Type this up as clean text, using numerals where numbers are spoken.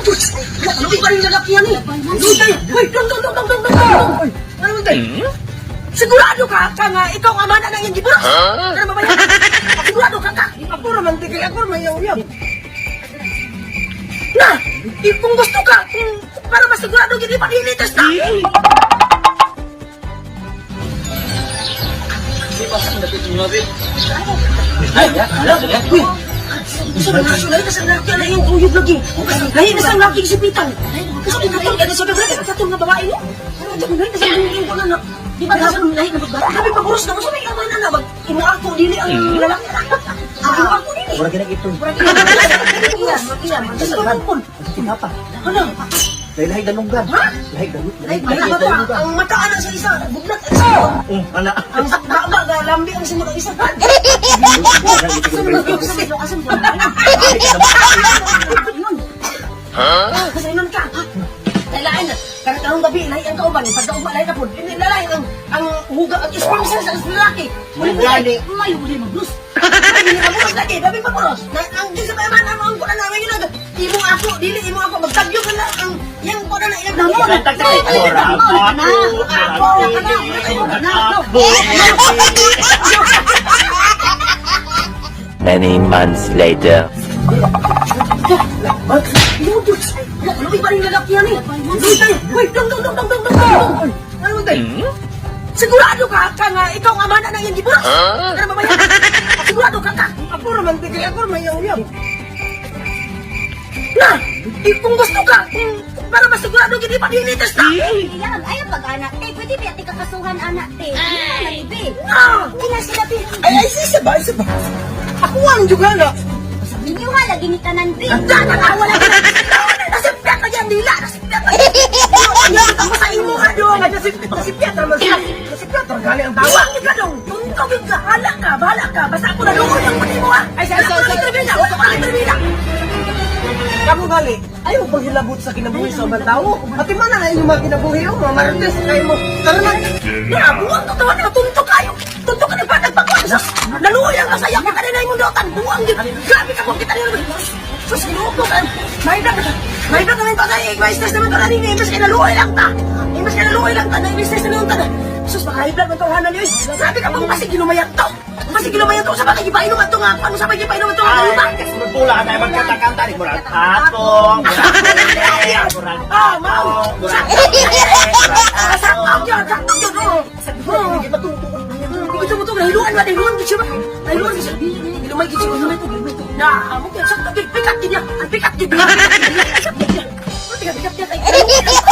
Ano ba rin lalaki yan eh? Luy tayo! Uy, dong, dong, dong, dong, dong, dong, dong! Uy, ano man tayo? Sigurado ka ka nga ikaw ang amana ng iyang giburos! Ano ba ba yan? Sigurado ka ka! Ako raman di kay ako raman yung uyab. Na! Kung gusto ka, kung para masigurado gid ipa-DNA test na! Di ba sa dapit mo nabi? Ay, ala, uy! Sa mga sulay na sa laki ala yung uyog lagi. Lahi na sa laki si Pitang. Kasi katong ka sa babae, katong nga babae no. Katong lahi na sa yung kuno na. Di ba sa lahi na babae? Grabe pa buros na usa may ama na na mag imo ako dili ang lalaki. Imo ako dili. Mura gina ito. Tinapa. Ano? Lahi dalunggan. Ha? Lahi dalunggan. Lahi dalunggan. Ang mata ana sa isa, buglat ang isa. Ana. Ang baba ga lambi ang simod ang isa. Ha? Kasi ka. Lailain na. Kahit anong gabi, lahi ang kauban. Pagkaugma, lahi na po. Lalain ang huga, ang sperm cells ang lalaki. Gani. Mayo mo din maglus. Hindi maburos lagi, gabi maburos. Na, ang Diyos sa payaman, ang ang kunan namin yun. Imo ako, dili imo ako, magtagyo ka na ang yang kunan na iyang damo. Ako, ako, Many months later. Lubi pa rin lalaki yan eh. Lubi tayo. Uy, dong, dong, dong, dong, dong, dong, dong. Ano man tayo? Sigurado ka ka nga ikaw ang amana ng iyang giburos. Ano ba ba yan? Sigurado ka ka. Ako raman di kay ako raman yung uyab. Na! Kung gusto ka, kung para masigurado gid ipa-DNA test na. Yan, ayaw pag anak te. Pwede ba ati kakasuhan anak te? Hindi na be. Na! Hindi na sila be. Ay ay sisa ba isa ba? Ako ang juga na. Ninyo ha, lagi ni tanan be. Wala na. Nasipyat na yan, dila. Nasipyat na yan. Yan, ako sa imo ka dong. Nasipyat raman siya. Nasipyat ra gani ang tawa. Tawag ka dong. Tuntog ka. Hala ka, bahala ka. Basta ako naluoy ang muni mo ha. Ay, sa- sa- sa- Wala ko lang interview. Kamu gali, ayaw paghilabot sa kinabuhi sa ubang tao. Ati man na inyong mga kinabuhi o, mga marites kayo mo. Tara na. Na, buwang to tawa na tuntok kayo. Tuntok ka ng patag pagkuhan. Sus, naluoy ang kasaya ka kanina imong dotan. Buwang gid. Grabe ka kung kita niyo. Sus, Ginoo ko kan. May bag. May bag naman to kay may stress naman to kanina. Imbes kay naluoy lang ta. Imbes kay naluoy lang ta, na imbes stress naman ta. Sus, makahiblag man tawhanan niyo. Grabe ka pang basig ginumayan to. Basig ginumayan to sa bakit gipainom ato nga ano sa bakit gipainom ato nga yuta. Magpula ka tayo magkanta-kanta. Di murag atong, murag murag Ah, mau. Sakto yun, sakto yun. Oh. Gusto mo to, nahiluan ba? Nahiluan gid siya ba? Nahiluan gid siya. Gilumay gid siya, gilumay to, gilumay to. Na, mo kaya sakto gid, pikat gid niya. Ang pikat gid niya. Sakto gid niya. Pikat, pikat niya.